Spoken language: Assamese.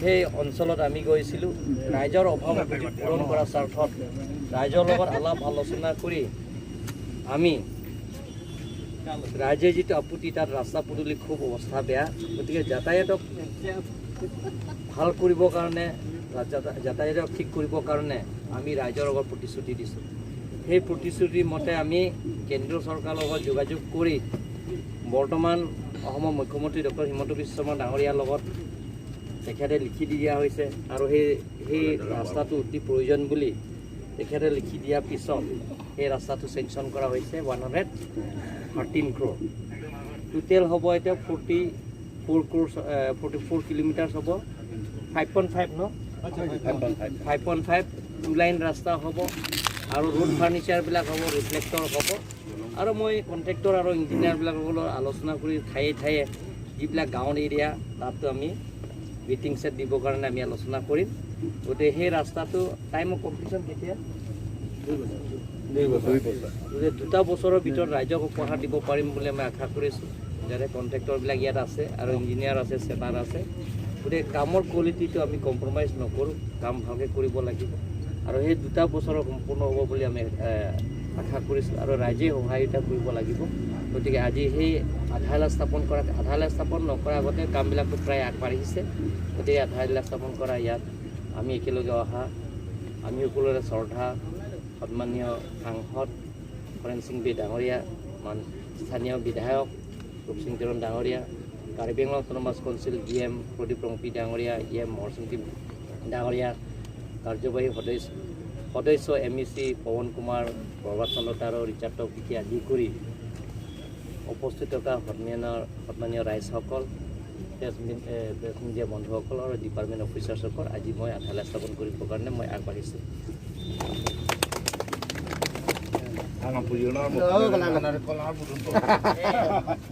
সেই অঞ্চলত আমি গৈছিলোঁ। ৰাইজৰ অভাৱ অভিযোগ পূৰণ কৰাৰ স্বাৰ্থত ৰাইজৰ লগত আলাপ আলোচনা কৰি আমি ৰাইজে যিটো আপত্তি, তাত ৰাস্তা পদূলি খুব অৱস্থা বেয়া, গতিকে যাতায়াতক ভাল কৰিবৰ কাৰণে, যাতায়াতক ঠিক কৰিবৰ কাৰণে আমি ৰাইজৰ লগত প্ৰতিশ্ৰুতি দিছোঁ। সেই প্ৰতিশ্ৰুতিৰ মতে আমি কেন্দ্ৰীয় চৰকাৰৰ লগত যোগাযোগ কৰি বৰ্তমান অসমৰ মুখ্যমন্ত্ৰী ডক্টৰ হিমন্ত বিশ্ব শৰ্মা ডাঙৰীয়াৰ লগত তেখেতে লিখি দি দিয়া হৈছে আৰু সেই ৰাস্তাটো অতি প্ৰয়োজন বুলি তেখেতে লিখি দিয়াৰ পিছত সেই ৰাস্তাটো চেংচন কৰা হৈছে 113 ক্ৰ'ৰ। টোটেল হ'ব এতিয়া 44 ক্ৰ'ৰ, 44 কিলোমিটাৰ্ছ হ'ব, 5.5 ন 5.5 টু লাইন ৰাস্তা হ'ব। আৰু ৰোড ফাৰ্নিচাৰবিলাক হ'ব, ৰিফ্লেক্টৰ হ'ব। আৰু মই কণ্ট্ৰেক্টৰ আৰু ইঞ্জিনিয়াৰবিলাকৰ লগত আলোচনা কৰি ঠায়ে ঠায়ে যিবিলাক গাঁৱৰ এৰিয়া, তাতো আমি ৱেইটিং ছেট দিবৰ কাৰণে আমি আলোচনা কৰিম। গতিকে সেই ৰাস্তাটো টাইম অফ কমপ্লিশ্যন কেতিয়া? গতিকে 2টা বছৰৰ ভিতৰত ৰাইজক উপহাৰ দিব পাৰিম বুলি আমি আশা কৰিছোঁ। যাতে কণ্ট্ৰেক্টৰবিলাক ইয়াত আছে আৰু ইঞ্জিনিয়াৰ আছে, চেটাৰ আছে। গতিকে কামৰ কোৱালিটিটো আমি কম্প্ৰমাইজ নকৰোঁ, কাম ভালকৈ কৰিব লাগিব। আৰু সেই 2টা বছৰৰ সম্পূৰ্ণ হ'ব বুলি আমি আশা কৰিছোঁ আৰু ৰাইজে সহায়তা কৰিব লাগিব। গতিকে আজি সেই আধাৰশিলা স্থাপন কৰা, আধাৰশিলা স্থাপন নকৰাৰ আগতে কামবিলাকতো প্ৰায় আগবাঢ়িছে। গতিকে আধাৰশিলা স্থাপন কৰা ইয়াত আমি একেলগে অহা আমি সকলোৰে শ্ৰদ্ধা সন্মানীয় সাংসদ হৰেণ সিং বে ডাঙৰীয়া, স্থানীয় বিধায়ক ৰূপসিং তেৰণ ডাঙৰীয়া, Karbi Anglong autonomous council G M Pradip Rongpi ডাঙৰীয়া, ই এম মহৰসিং ডাঙৰীয়া, কাৰ্যবাহী সদস্য সদস্য M E C Pawan Kumar, Prabhat Chandra Taro, Richard টকিকে আদি কৰি উপস্থিত থকা সন্মানৰ সন্মানীয় ৰাইজসকল, প্ৰেছ মিডিয়া বন্ধুসকল আৰু ডিপাৰ্টমেণ্ট অফিচাৰ্ছসকল, আজি মই আধাৰশিলা স্থাপন কৰিবৰ কাৰণে মই আগবাঢ়িছোঁ।